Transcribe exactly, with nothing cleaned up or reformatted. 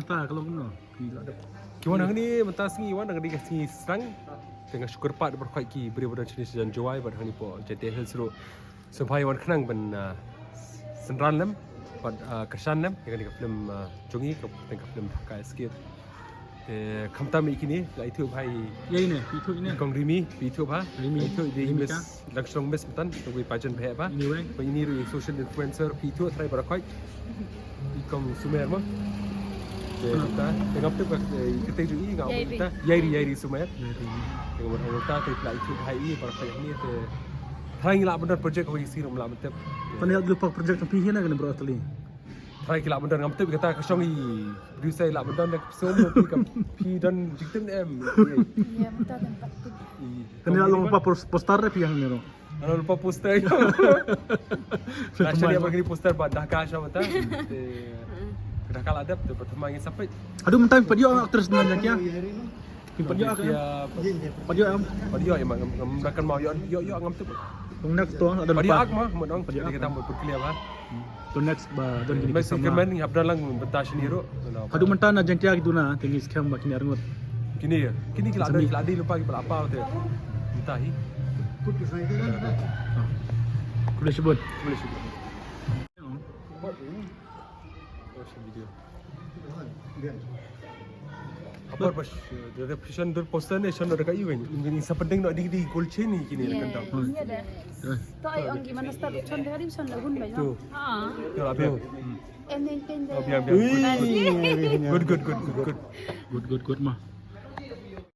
Ta ka long no. Ki la dep. Ki wan hangne mynta sngi, wan hangne ka sngi Srang. Te nga shu kyrpad baroh khoit ki briew ba don shane sha jan Jowai bad hangne hapoh Jaintia Hills ruh. Sngewbha ïa wan khnang ban, ah, synran lem bad, ah, kyrshan lem ïa kane ka film, ah, jong ngi, ka, ka film Dhaka Escape. Te khamtam ïa kine la ithuh bha ïa, ïa ine, ithuh ine. Kong Rimi, ithuh bha. Rimi. Ithuh ïa i Rimi Miss ka. Langsong Miss mynta, tang wei pageant bha bha. Anyway. Ba ine ruh social influencer, ithuh trai baroh khoit. I Kong Sumer mo. Te ta, te ngam tip ka, eh, kata ruh i nga. Yairi. Yairi, Yairi Sumer. Yairi. Te ngam tip ta, te la ithuh bha ïa i baroh khoit ine te. Trai ngi lah ban don project kawei shisien ngam lah ban tip. Pynïaid lypa project jong phi hi na kane baroh tylli. Trai ki lah ban don, ngam tip kata ka shong i producer lah ban don da ka pynshong mo phi, ka phi don jingtip ne em. Ïa, mynta don pat tip. Kane lah long lypa pos-, poster de phi hangne ruh. Lah long lypa poster. Lah shah ïa ba kane poster ba Dhaka sha mynta. Te Dhaka la dep te ba thymmai ngin sa peit. Haduh mynta pat ïoh actress na Jaintia. Phi pat ïoh ka? Ïa, pat ïoh em? Pat ïoh, ïa, ma, ngam, ngam rakan ma, ïoh, ïoh, ïoh, ngam tip. Tang next to, la don pat ïoh pat. Ak ma, ma, nong, pat ïoh, kita mo put clear ba. Tang next ba don kine ki sama. Kmen, ngap dalang bynta shini ruh. Haduh mynta na Jaintia ki duna, te ngi skhem ba kine arngut. Kine ïa, kine ki la don, ki la dei lypa ki ba la paw te. Bynta hi. Khublei shibun. Khublei shibun. Video. Habar bas, da, da, pishon dur poster ne, shon da ka iwen. Ini sa pending no di, di gold chain ni kini kan tau. Iya dah. To ai ong gimana start shon da hari shon da hun ba. Tu. Ha. Tu abi. Em, em, em. Abi, abi. Good, good, good, good, good. Good, good, good, ma.